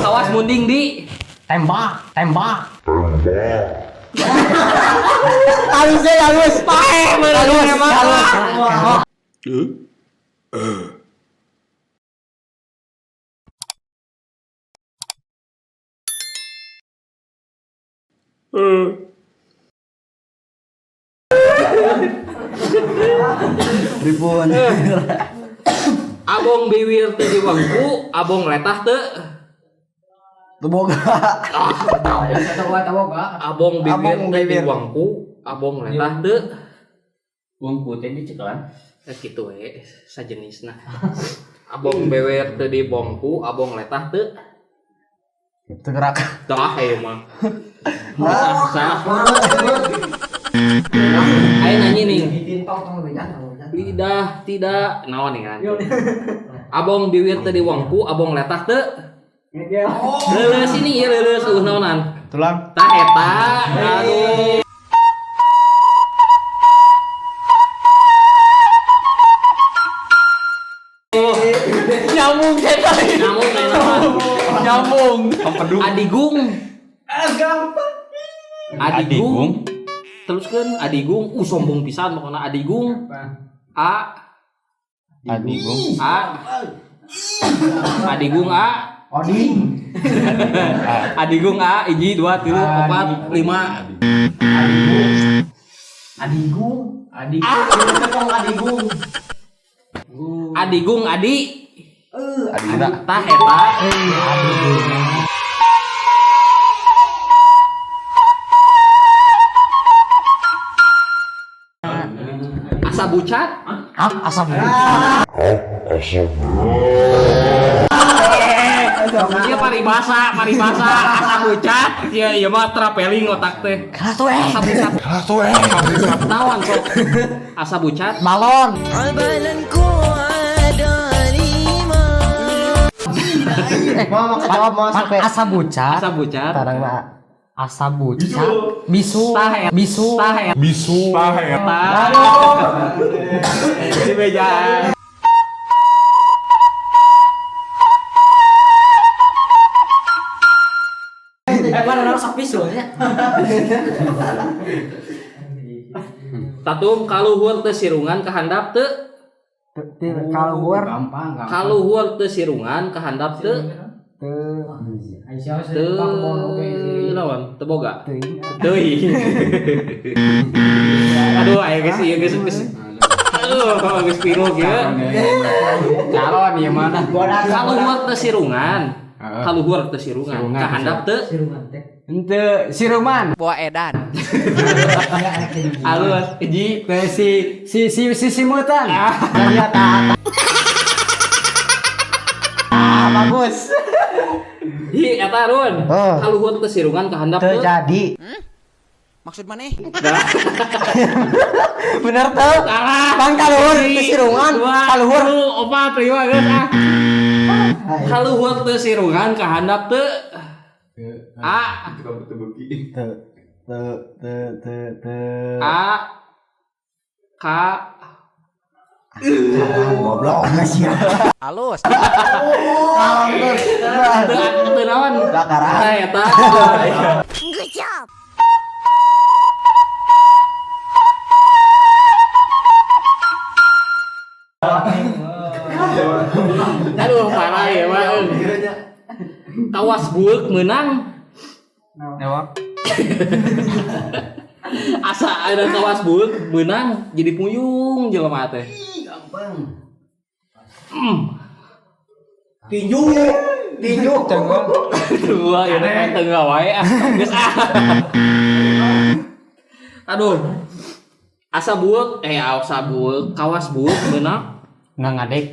Kawas munding di Tembak, tembak. Halus deh, halus. Pae Halus, halus. Pripun? Abong biwir teu diwengku, abong letah teu. Teu boga. Abong biwir Abong teu biwir. diwengku, abong letah teu. Wong putih dicekelan. Eh, kitu we sajenisna. Abong bewer teu dibongku, abong letah teu. Teu gerak. Dah ieu mah. Salah. Ayo nanya nih. Lidah tidak naon nih kan. Abong biwir teu diwengku, abong letah teu. Leuleus ini ya leuleus eueuh naonan. Tulang. Tah eta. Aduh. Nyambung saya tadi. Nyambung kayak nama. Nyambung. Adigung. Adigung. Teruskeun Adigung, sombong pisan pokona Adigung. A Adigung. A Adigung A Oding. Adigung A hiji dua tilu opat lima. Adigung. Adigung. Adigung. Adigung Adi. Adiguna. Tah eta. Asa bucat. Ah, asam. Iya paribasa, paribasa, asa bucat. Iya, iya mah traveling otak teh. Keras tuh eh. Asa bucat. Naon sok? Asa bucat. Balon. Mau mau kejawab mau sampai. Asa bucat. Asa bucat. Tarang lah. Asa bucat. Bisu. Tah eta. Bisu. Tah eta. Bisu. Tah. Di bejaan. Mana orang sok bisu ya. Tatum kaluhur teu sirungan kahandap teu. Kaluhur. Gampang, gampang. Kaluhur teu sirungan kahandap teu. Teu naon? Teu boga. Teuing. Aduh, aya geus ieu geus geus. Aduh, geus pilu kieu. Calon ya mana? Kaluhur teu sirungan. Kaluhur teu sirungan. Sirungan, Kahandap teu. Ente siruman. Alus hiji Teh si si si si simutan. Ah, bagus. Hi eta Run. Oh. Kaluhur teu sirungan kahandap teu. Terjadi. Maksud mana? Bener tuh. Salah. Bang kaluhur teu sirungan. Dua, Kaluhur. tilu, opat, lima, geus ah. Kaluhur teu sirungan kahandap teu. A Teu teu teu teu teu. A K Goblok geus ya. Halus. teu teu naon? Bakaran. Tah eta. Good job. Aduh, parah ya mah. Kawas bueuk meunang. Newak. Asa ada kawas bueuk meunang jadi puyung jelema teh. Gampang. Tinju. Tinju. Dua ya teh tengah wae ah. Geus ah. Aduh. Asa bueuk eh asa bueuk kawas bueuk meunang. Nggak ngadek.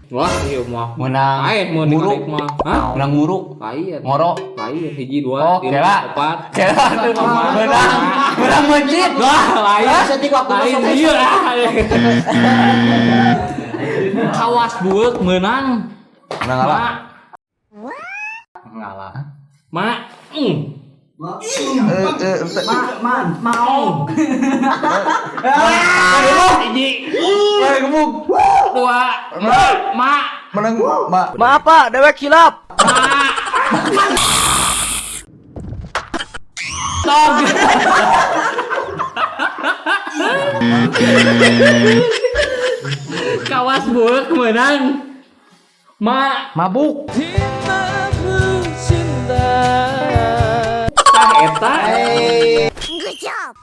Wah, ieu mah. Menang. Lain mun Muru. dibalik mah. Hah? Menang muru. Lain. Ngoro. Lain hiji dua, Oh, tilu, kela. opat. Kela tuh menang. Menang mencit. Wah, lain. Setik waktu Lain masuk. ieu ah. Kawas bueuk meunang. Menang ngalah. Ma, Ngalah. ma. Mau. Hiji, Gebuk. dua, ma, Menang ma. Maaf Pak, dewek hilap. ma. Tog. Kawas bueuk meunang. Ma Mabuk. Tah eta. Good job.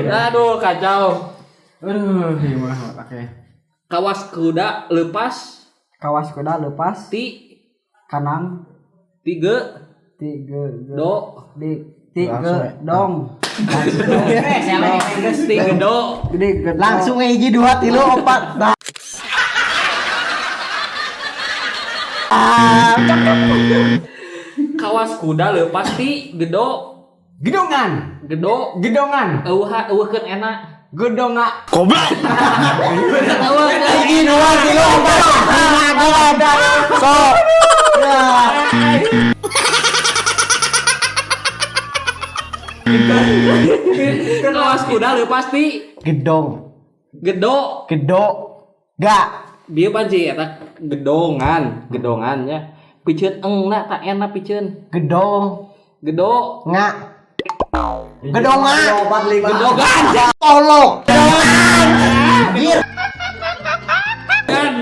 Aduh, kacau. Aduh, gimana oke. Kawas kuda lepas Kawas kuda lepas ti kanang tiga tiga do di tiga dong. Tiga do. Gede gedong. Langsung hiji 2 3 4. Nah. Kawas kuda lepas ti gedo. Gedongan. Gedo. Gedongan. Eueuh eueuhkeun enak. Gedonga. Eueuh Hiji 2 3 4 5 ada. Sok. Ya. Kawas kuda leupas ti Gedong. gedo. Gedo. Ga. Bieu pan sih eta gedongan, gedongan nya. Piceun engna tak enak piceun. Gedong. Gedo. Nga. Gedonga. Gedogan. Tolong. Gedongan. Anjir. Kan.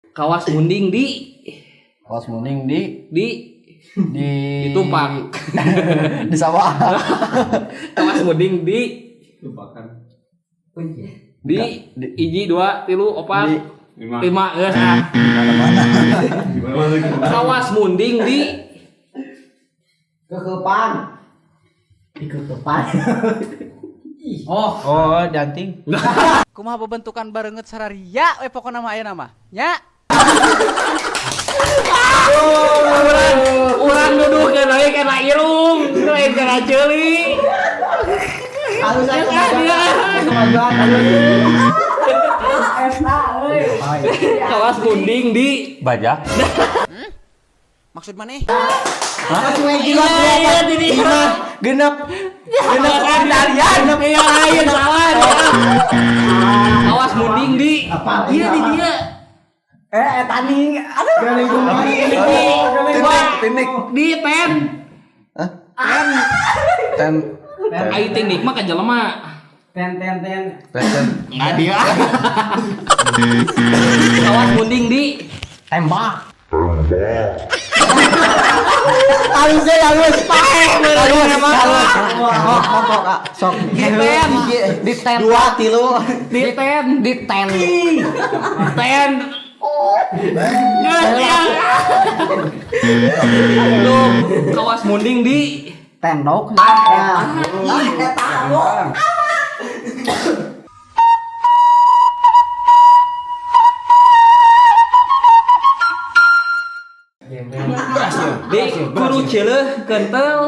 Kawas munding di Kawas munding di di di ditumpak. Di sawah. Kawas munding di di hiji 2 3 4 5 geus ah. Kawas munding di Kekepan. Di kekepan. Oh, janting. Kumaha bebentukan barenget sararia we pokona mah aya nama. Nya. Urang duduhkeun we kana irung, lain kana ceuli. Halus aja Ya, kemajuan. Kawas munding di Bajak. Maksud maneh? Langsung hiji 2 3 4 5 genep. Genep Genep iya lain salah. Kawas munding di Apa? Iya di dia. Tani. Aduh. Tinik, tinik. Di ten. Ten. Ai tinik mah ka jelema. Ten ten ten. Ten. Enggak dia. Kawas munding di Tembak. Halus ya, halus. Halus, halus. Kok, kok, sok. Di ten. Di ten. 2 3. Di ten, di ten. Ten. Ya. Duh, kawas munding di Tendok. Di guru ceuleuh kentel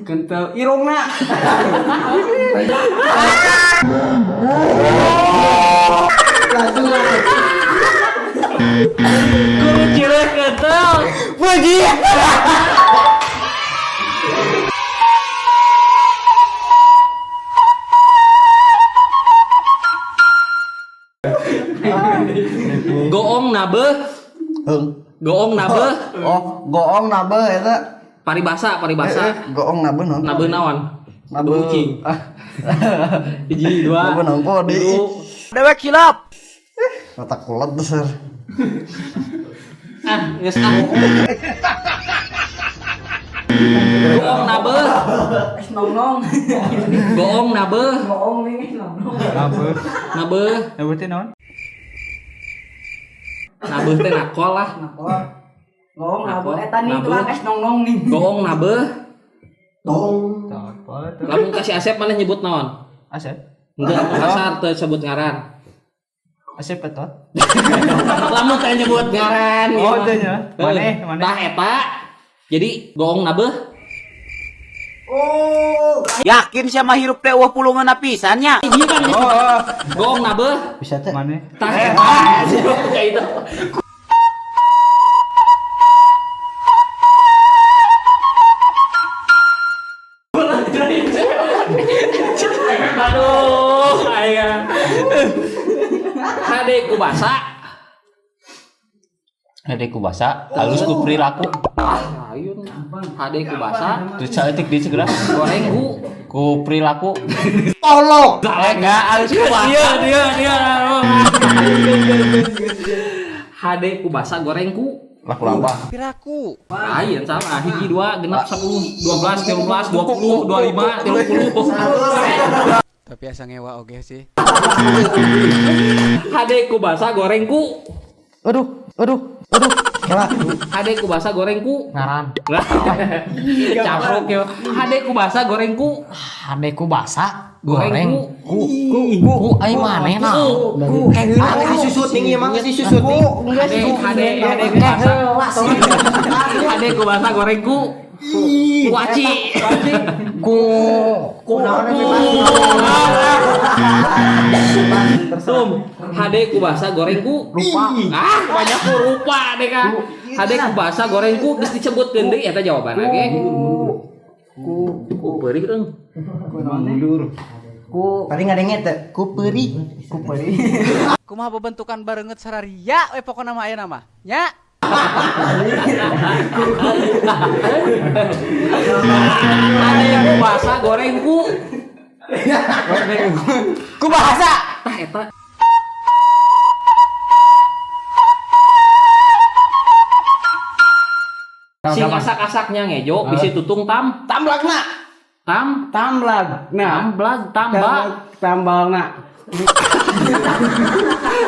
Kentel irungna. Guru ceuleuh kentel. Puji. Goong nabeuh, Heung. goong nabeuh. Oh, goong nabeuh eta. Paribasa, paribasa. Goong nabeuh naon? Nabeuh naon? Nabeuh. Kucing. Ah. Hiji, dua. Nabeuh naon kok di. tilu. Dewek hilap. Mata kulat besar. Ah, geus ah. Goong nabeuh, Nong nong. goong nabeuh, Bohong nih nong nong. Nabeuh. nabeuh, Nabeuh teh naon? nabeuh teh nakol lah. Nakol. Bohong Nakol. nabeuh eta nih Nabeuh. tulang es nong nong nih. Goong nabeuh. Dong. Lamun kasih Asep mana nyebut naon? Asep. Enggak, kasar teu sebut ngaran. Asep petot. Lamun teu nyebut ngaran. Oh, gitu. teu nya. Maneh, maneh. Tah eta. Jadi goong nabeuh. Yakin sama hirup teh eueuh pulungan pisan nya. Iya kan. Oh, Goong nabeuh. Bisa teh. maneh. Tah eta. Kayak itu. ku basa. Hade ku basa, halus ku perilaku. Ayun. Hade ku basa, Terus saeutik deui segera goreng ku ku perilaku. Tolong. Enggak halus ku basa. Dia dia dia. Hade ku basa goreng ku Laku lampah. Piraku. Lain sama hiji 2 genep 10 12 13 20 25 30. Tapi asa ngewa oge sih. Hade ku basa goreng ku. Aduh, aduh, aduh. Kela. Hade ku basa goreng ku. Ngaran. Caprok yo. Hade ku basa goreng ku. Hade ku basa Goreng goreng ku. ku ku ku ai maneh nah. Ku. Ah, kasih susut nih emang kasih susut nih. Hade hade hade ku basa. Hade ku basa goreng ku. Ku aci. Ku Ku naon Tum, hade ku basa goreng ku. Rupa. Ah, banyak ku rupa deh ka. Hade ku basa goreng ku geus disebutkeun deui eta jawabanna ge. Ku ku peurih eung. Ku Tadi ngadenge teh ku peuri. Ku peuri. Kumaha bebentukan bareungeut sararia we pokona mah aya nama. Nya. Hade ku basa goreng ku. ku bahasa. Tah eta. Sing asak-asaknya ngejo bisi tutung tam Tamblakna. tam Tamblag. Nah, tamblag tambah tambalna.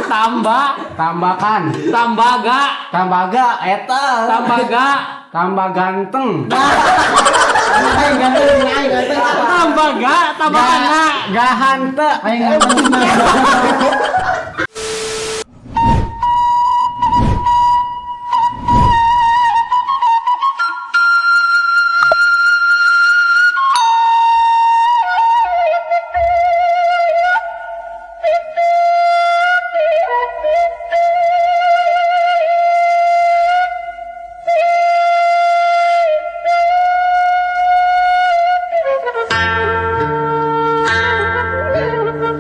tambah Tambakan. tambaga Tambaga eta. tambaga Tambah ganteng. Aing ganteng, aing ganteng. tambaga tambahana Gahante. Aing ganteng.